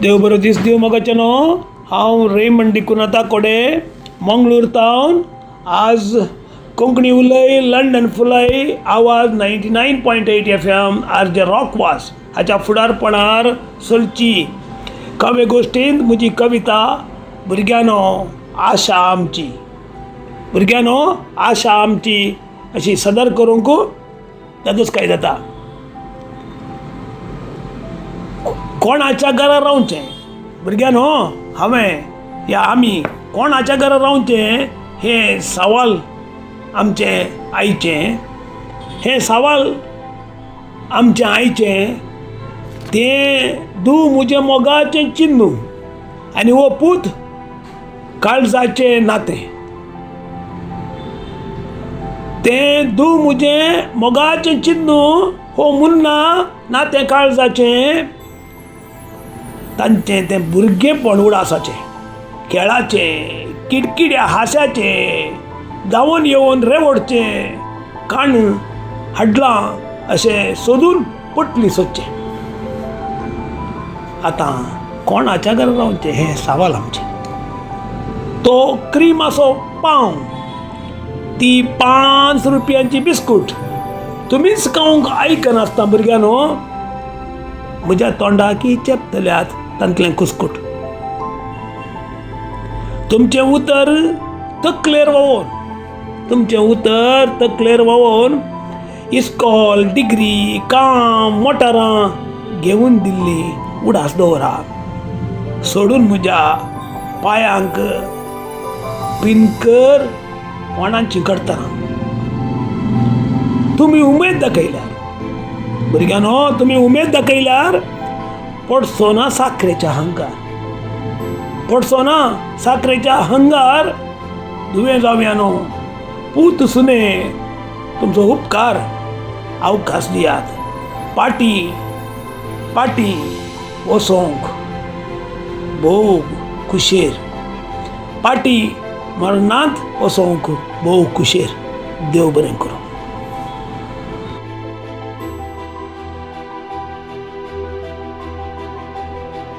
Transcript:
देव बरो दीस दिवं मोगाच्यानो. हांव रेमंड डिकुन्हा कोडे, मंगळूर तावन. आज कोंकणी उलय लंडन फुलय आवाज 99.8 FM RJ rock वास हाच्या फुडारपणार चलची काव्य गोश्टींत म्हजी कविता भुरग्यांनो आशा आमची, भुरग्यांनो आशा आमची अशी सदर करूंक धादोसकाय जाता. कोणाच्या घरा रावचें भुरग्यांनो, हांवें या आमी कोणाच्या घरा रावचें हें सवाल आमचें आयचें, हें सवाल आमचें आयचें. तें धूव म्हजें मोगाचें चिन्नू आनी हो पूत काळजाचें नातें. तें धूव म्हजें मोगाचें चिन्नू, हो मुन्ना नातें काळजाचें. तांचें तें भुरगेंपण उडासाचें, खेळाचें, किडकिड्या हांशाचें, धांवून येवन रेवडचें, काण हाडलां अशें सोदून पोटली सोदचें. आतां कोणाच्या घरा रावचें हें सवाल आमचें. तो क्रिमाचो पाव, ती 5 रुपयांची बिस्कूट तुमीच खावंक आयकनासता भुरग्यांनो, म्हज्या तोंडाकी चेपतल्यात तांतलें कुस्कूट. तुमचें उतर तकलेर व्हांवोवन, तुमचें उतर तकलेर व्हांवोवन इस्कॉल, डिग्री, काम, मोटारां घेवन दिल्ली उडास दवरा. सोडून म्हज्या पांयांक पिनकर कोणाची करतना तुमी उमेद दाखयल्यार भुरग्यांनो, तुमी उमेद दाखयल्यार पडचो ना साखरेच्या हंगार, पडचो ना साखरेच्या हंगार. धुवे जावया न्हू, पूत सुने तुमचो उपकार अवकाश दियात. पाटी पाटी वसोंक भोव खुशेर, पाटी मरणांत वसोंक भोव खुशेर. देव बरें करूं.